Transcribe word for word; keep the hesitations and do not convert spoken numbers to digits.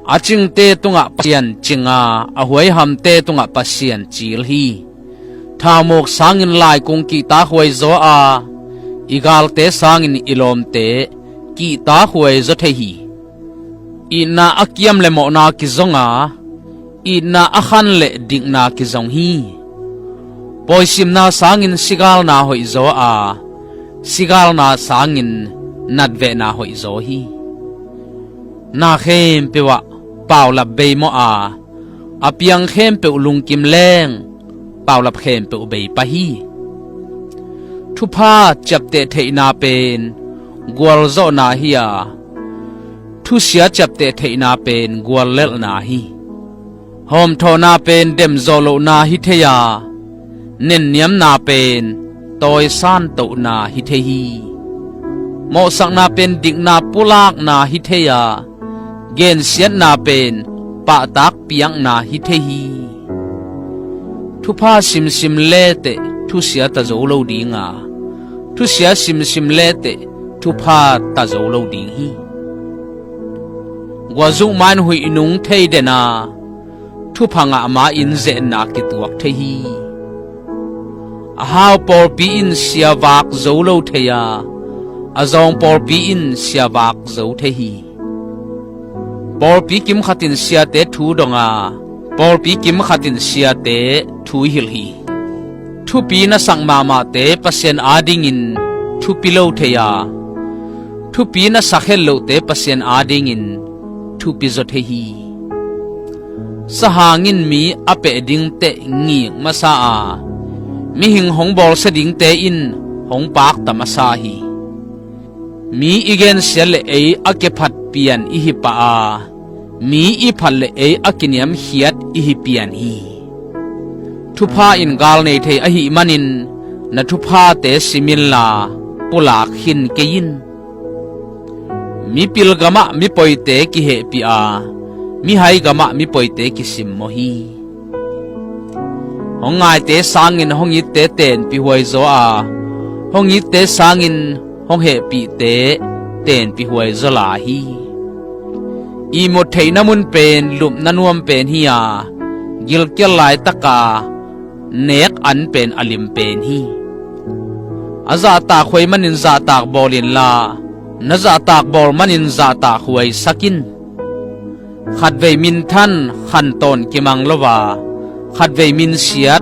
A cingte tungah Pasian cinga, a huaihamte tungah Pasian cil hi. Thaumuk sangin laikung kihtakhuai zaw a, i galte sangin i lawmte kihtakhuai zaw thei hi. Itna a kiam le mawhna kizonga, itna a khan le dikna kizong hi. Pawisimna sangin sigalna hoih zaw a, sigalna sangin natvehna hoih zaw hi. Na khempeuh ah paulap beimawh a, a piang khempeuh lungkim leng paulap khempeuh bei pah hi. Thupha ciapteh theihna pen gualzawhna hi a, thusia ciapteh theihna pen guallelhna hi. Hawmthawhna pen demzawh lohna hi thei a, nenniamna pen tawisan tohna hi thei hi. Mawhsakna pen dikna pulakna hi thei a, gensiatna pen pahtak piakna hi thei hi. Thupha simsim leteh thusia ta zo lo dinga, thusia simsim leteh thupha ta zo lo ding hi. Guazuk ma-in huih nung thei den a, thupha ngah ma-in zehna kituak thei hi. A hau pawlpi in siavak zo lo thei a, a zawng pawlpi in siavak zo thei hi. Pawlpi kimkhat in siate thu dong a, pawlpi kimkhat in siate thu hilh hi. Thupi na sak mahmahte Pasian adingin thupi lo thei a, thupi na sak het lohte Pasian adingin thupi zaw thei hi. Sahang in mi a peh ding teh ngik masa a, mihing hong bawlsia dingte in hong pakta masa hi. Mi i gensiat le ei a kephat pian i hi pah a, mi i phat le ei a kiniamkhiat i hi pian hi. Thupha in gal nei thei ahih manin na thuphate sim inla pulak khin kei in. Mipil gamah mipoite kihehpih a, mihai gamah mipoite kisimmawh hi. Hong ngaite sangin hong itte tenpih huai zaw a, hong itte sangin hong hehpihte tenpih huai zaw lai hi. Ihmut theihna mun pen lupna nuam pen hi a, gilkial laitaka nek an pen a lim pen hi. A zahtak huai manin zahtak bawl inla, na zahtak bawl manin zahtak huaisak in. Khatvei minthan khantawn kimang lo a, khatvei minsiat